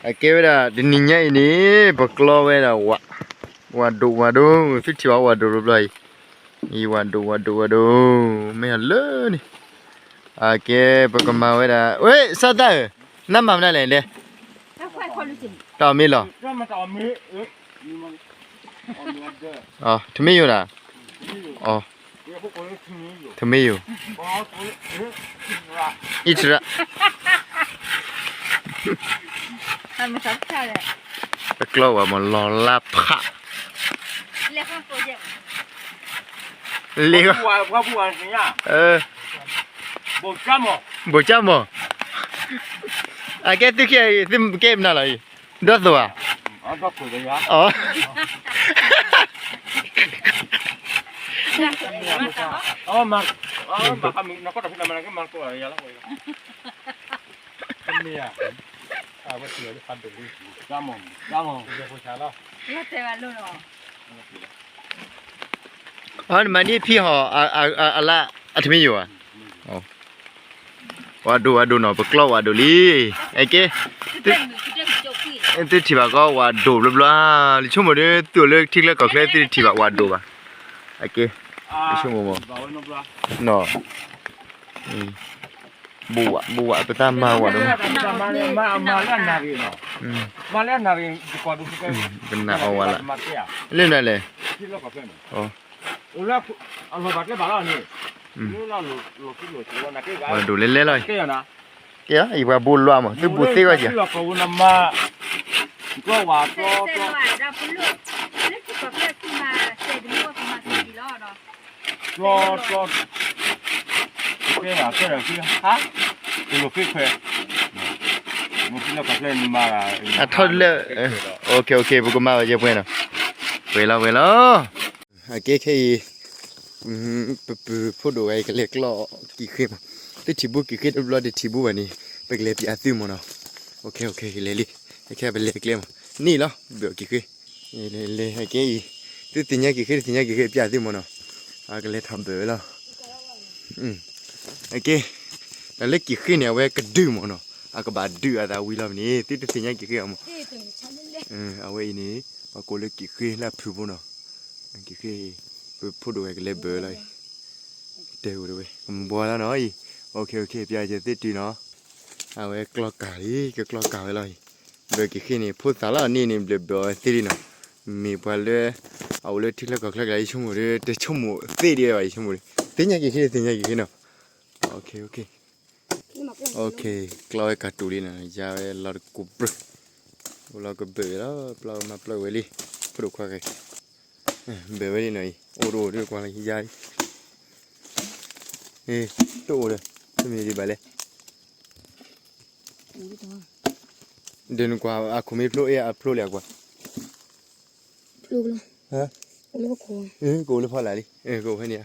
အကဲဝဲဒၣ်တနံၤညါအံၤန့ၣ် ပကျီဝဲဒၣ်ဝၤ, ဝၤဒိၣ်ဝၤဒိၣ်, သုထံၣ်ဘၣ်ဝၤဒိၣ်ဘျီဘျီအံၤ, အံၤဝၤဒိၣ်ဝၤဒိၣ်ဝၤဒိၣ်, မ့ၢ်ဟီလၢန့ၣ်, အကဲပကမၤဝဲဒၣ်, ဝဲ စီၤသးဧၢ, နမၤမနုၤလဲၣ်လဲၣ်, တၢ်အီၣ်မ့ၤလီၤ, ထမ့ၢ်ယိာ်နၤ, ထမ့ၢ်ယိာ်, အံၣ်စရ့လး, ပကျီဝဲမ့ၢ်လီၤလါဖး, လ့, ဘိၣ်ကၠၢမီၢ်, အကဲသုခံအံၤ သုကဲမနုၤလီၤအံၤ, ဒီသိးဧါ, အီ အီ နမၤဒ်ဖံဟီၣ်, အလၢအထမ့ၢ်ယိာ်ဧါ, ဝၤဒိၣ်ဝၤဒိၣ်နီၤ ပကျီဝၤဒိၣ်လံ, အကဲ, သုထံၣ်ဘၣ်ကီးဝၤဒိၣ်ဘျီဘျီ, ယဆိကမိၣ်ဒီး သုအိၣ်လၢထံချၢကီၢ်ချၢ သုတထံၣ်ဘၣ်ဝၤဒိၣ်ဘၣ်, အကဲ, ယဆိကမိၣ်မ့ၢ်, နီၤ ဘူၣ်ဝဲ ဘူၣ်ဝဲ ပတၢ်မၤဝဲဒၣ်, ပနၢ်အီၣ်ဝဲလၢ, လၢနလဲၣ်, ဝၤဒိၣ်လဲၣ်လဲၣ်လီၤ, ကဲအံၤ ပှၤဘူၣ်လွဲမး သုဘူၣ်သ့ဝဲကဲ အထီၣ်လၢ, ပကမၤဝဲယဲပှဲၤနီၤ, ဝဲလီၤဝဲလီၤ, အကဲခဲအံၤ, ပပုၢ်ဖိဒိၣ်ဝဲကလဲၤကျီကံၣ်ဃ့မး, သုထံၣ်ဘူကံၣ်ဃ့တဘျီတထံၣ်ဘူဘၣ်န့ၣ်, ပကလဲၤပျးသုမးနီၤ, လဲၤလံ, ခဲအံၤပလဲၤကျဲမး, န့ၣ်လီၤ ဘၣ်ကံၣ်ဃ့, လဲၤလဲၤအကဲအံၤ, သုသ့ၣ်ညါကံၣ်ဃ့တသ့ၣ်ညါကံၣ်ဃ့ပျးသုမးနီၤ, အကလဲၤထီၣ်ဘၢၣ်ဝဲလီၤ အကဲ, တၢ်လၢကံၣ်ဃ့န့ၣ် အဝဲကဒုးမးနီၤ, အကဘၣ်ဒုးအသးဝံၤလီၤမးန့ၣ် သုတသ့ၣ်ညါကံၣ်ဃ့အီၤမး, အဝဲအံၤန့ၣ်, ပှၤကိးလၢကံၣ်ဃ့လၢအဖုးဖိနီၤ, ကံၣ်ဃ့, ပဖိဒိၣ်ဝဲကလဲၤဘၢၣ်လီၤအံၤ, တဲဝဲ, ကဘှီလီၤနီၤအံၤ, ပျးကသ့တုၤနီၤ, အဝဲကျီကၤလံ ကကျီကၤဝဲလီၤအံၤ, ဘၢၣ်ကံၣ်ဃ့န့ၣ် ဖိသၣ်လီၤန့ၣ်န့ၣ် ဘျၢဘၢၣ်အီၤသ့လံနီၤ, မ့ၢ်ပှၤလၢ, အအိၣ်လၢထံချၢကီၢ်ချၢကလါ ယဆိကမိၣ်ဒီး တဆိကမိၣ်သ့ဒံးဘၣ် ယဆိကမိၣ်ဒီး သ့ၣ်ညါက့ၤဃ့ သ့ၣ်ညါက့ၤဃ့နီၤ, ကျီဝဲကၤတူာ်လံနီၤ ယါဝဲလီၤတကိးပြၢၢ်, အိၣ်လီၤကဘၢၣ်ဝဲလီၤ ပျီမၤပျီဝဲလံ, ဖိဒိၣ်ခွါဂ့ၤ, ဘၢၣ်ဝဲလံနီၤအံၤ အိၣ်တအိၣ်ဒ်ကွၢ်လၢယါလံ တအိၣ်ဒီး, တမ့ၢ်ဒံးဘၣ်လဲၣ်, ဒီးနကွၢ်အခိၣ်မ့ၢ်ဖျိအဲၣ်အဖျိလံအကွၢ်, ကအိၣ်လၢဖီလာ်လံ, ကအိၣ်ဖဲန့ၣ်,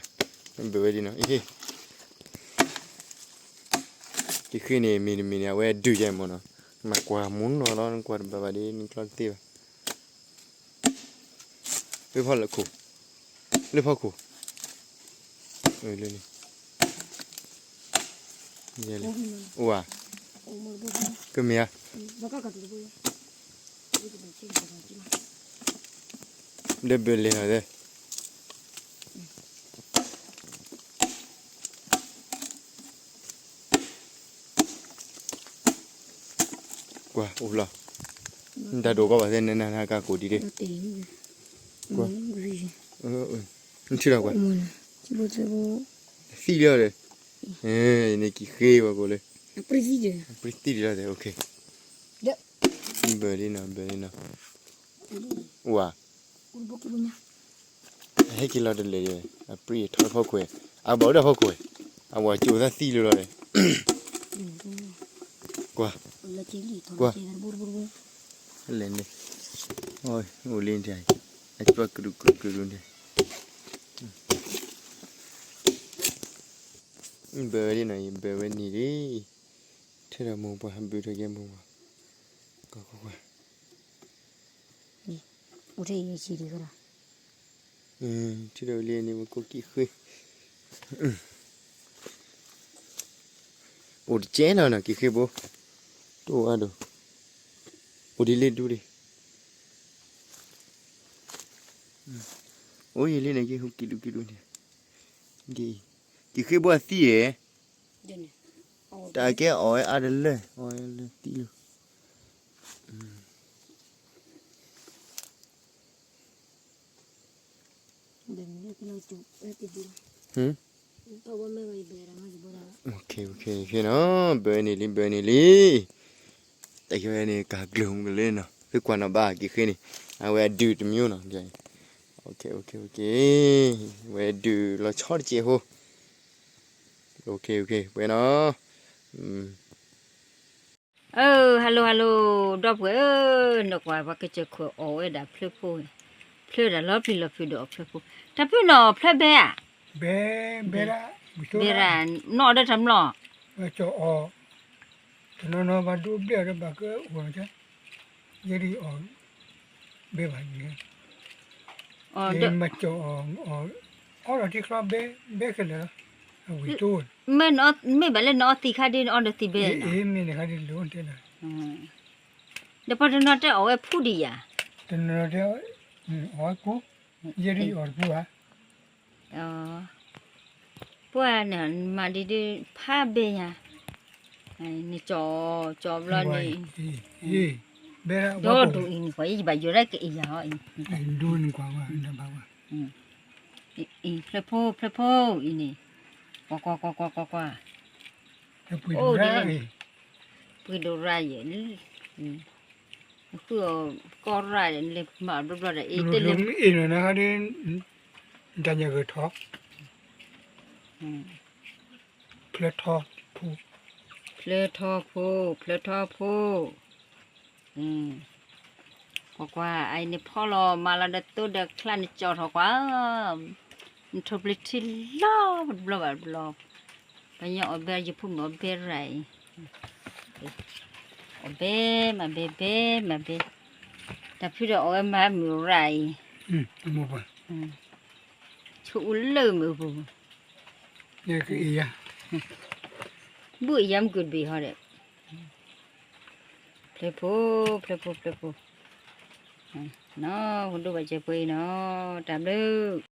ဘၢၣ်ဝဲဒ်နီၤ, က့ၤဃ့န့ၣ် မ့ၢ်တမ့ၢ်န့ၣ် အဝဲဒုးယဲမ့ၢ်နီၤ, မၤကွၢ်မူနီၤလီၤ နကွၢ်တဘၣ်ဘၣ်ဒီး နကျီတသ့ဘၣ် လၢဖီခိၣ်, လၢဖီခိၣ်, လၢန့ၣ်, အိၣ်ဧါ, ကမ့ၢ်ဧါ, လၢဘၢၣ်လဲၤလီၤသ့ ကွၢ်အိၣ်လီၤ, နတၢ်ဒိၣ်ကီဘၣ်သ့ နနၤနၤကၢ်ကိၣ်ဒံးဒ့, ကွၢ်, နထံၣ်လီၤကွၢ်, သံလီၤဒီး, န့ၣ်က့ၤဃ့ဝဲကိးလၢ, ပြံသံလီၤသ့ ဘၢၣ်လံနီၤ ဘၢၣ်လံနီၤ, အိၣ်ဧါ, အဟဲက့ၤလီၤတလဲၤဒီး အပြံအထီဖီခိၣ်, အဘၣ်အိၣ်ဒၣ်ဖီခိၣ်, အဝဲကၠိသၣ်သံလီၤလီၤဒီး, ကွၢ်, ကွၢ်, လဲၤန့ၣ်, အိၣ်လံန့ၣ်, အကၠီကဒုကဒုကဒုန့ၣ်, ဘၢၣ်ဝဲဒ်နီၤအံၤ ဘၢၣ်ဝဲန့ၣ်လံ, ထဲဒီးမိၢ်ပှၢ် ဘုးထီၣ်ကဲမိၢ်ပှၢ်, ကွၢ်ကွၢ်ကွၢ် ထံၣ်ဒီးလံန့ၣ် ပကိးကံၣ်ဃ့, အိၣ်တကဲလီၤနီၤ ကံၣ်ဃ့ဘိ, တအိၣ်အါဒိၣ်, အိၣ်ဒ်လံဒူဒံး, အိၣ်ယံာ်လံန့ၣ် က့ၤဟူကံဒူကံဒူန့ၣ်, က့ၤဃ့ဘိအသံဧါ, တၢ်ကဲအီၣ်ဝဲအါတလၢ အီၣ်ဝဲလၢသံလီၤ. နီၤ, ဘၢန့ၢ်လံ ဘၢန့ၢ်လံ, တၢ်ကဲန့ၣ် ကၤကျုၤမုၢ်ကလၢနီၤ, သုကွၢ်နီၤဘၣ်က့ၤဃ့န့ၣ်, အဝဲအဒုးတမံၤနီၤ, ဝဲဒုးလီၤဆီတစဲးဖိ, ပှဲၤနီၤ. အၢ hello hello ဒီပုၢ်ဝဲၢ်ဧၢ, နကွၢ်ပှၤကစၢၢ်ခိၣ်အီၣ်ဝဲဒၣ်ဖျၢၣ်ဖိ, ဖျၢၣ်ဒၣ်လီၤပျံၤလီၤဖုးဒီးအီၣ်ဖျၢၣ်ဖိ, တၢ်ဖုၣ်နီၤဖျၢၣ်ဘဲဧါ, ဘဲဒၣ်, ဘဲဒၣ်နီၣ်အီၣ်ဒီးတမျီၢ်, ကၠီၣ်အီၣ်, တနီၤနီၤဘၣ်ဒိဘျဲၣ်အီၤဒီးဘၣ်ကအိၣ်လီၤ, ယဲဒ်အီၣ် ဘဲဘၣ်န့ၣ်, မၤကၠီၣ်အီၣ်, အီၣ်ဒီးထံချီဘဲ, ဘဲခဲလၢာ်လီၤ, အဝံၣ်တိၢ်, မ့ၢ်ဘၣ်လၢနအီသံးခါဒ်နအီဒီးသံးဘဲ, မ့ၢ်န့ၣ်ခါဒ်လိၣ်တဲနၤ, ဒီးပှၤတနီၤတဲအီၣ်ဝဲဖူဒံးယၤ, တနီၤတဲ, အီၣ်ဝဲဖူ, ယဲဒ်အီၣ်တဖူဧါ ပှၤန့ၣ် မၤဒ်ဒ်ဖးဘဲညါ, နကၠီၣ်, ကၠီၣ်ဘျီန့ၣ်, ဒီးဒိၣ်အံၤန့ၣ် ပှၤယဘၣ်ယိၤဒၣ်ကအံၤယၤဟီအံၤ, ဒိၣ်န့ၣ်ကွၢ်ဝဲ, ဖျၢၣ်ဖိ ဖျၢၣ်ဖိအံၤန့ၣ်, ကွၢ်ကွၢ်ကွၢ်ကွၢ်ကွၢ်ကွၢ်, အိၣ်ဒ်လဲၣ်, ပှ့ၤဒိၣ်ရၣ်ယဲၢ်လံ, ဃုအီၣ်ကီၢ်ရၣ်န့ၣ် လၢမၤဘျီဘျီဒီး အ့ၣ်တလဲၣ်, အ့ၣ်နၤနၤခါဒ်, တၢ်ညါဂၢၢ်ထီၣ်, ဖျၢၣ်ထီၣ်ဖိ, ဖျၢၣ်ထီၣ်ဖိ, ဖျၢၣ်ထီၣ်ဖိ, ကွၢ်ကွၢ် အအံၤန့ၣ်ဖီလီၤမၤလီၤဒီးသိဒီးချါန့ၣ်ကၠီၣ်ထီၣ်ကွၢ်, နထိၣ်ပျံၤထံလီၤတဘျီဘၣ်တဘျီ, ပှၤညီအီၣ်ဘဲ ယဖိမုၣ်အီၣ်ဘဲရၣ်အံၤ, အီၣ်ဘဲမၤဘဲ ဘဲမၤဘဲ, တၢ်ဖုဒီးအီၣ်ဝဲမၤမုၢ်ရၣ်အံၤ, ဆိအူလၢမုၢ်ပူၤ, ဘူၣ်အံၤယၤမုၢ်ကွံာ်တဘ့ၣ်ဟီဒီး, ဖျၢၣ်ဖိ, ဖျၢၣ်ဖိ ဖျၢၣ်ဖိ, နီၢ် ပဒိၣ်ဘၣ်စဲးပှဲၤအံၤနီၤ, တၢ်ဘျုး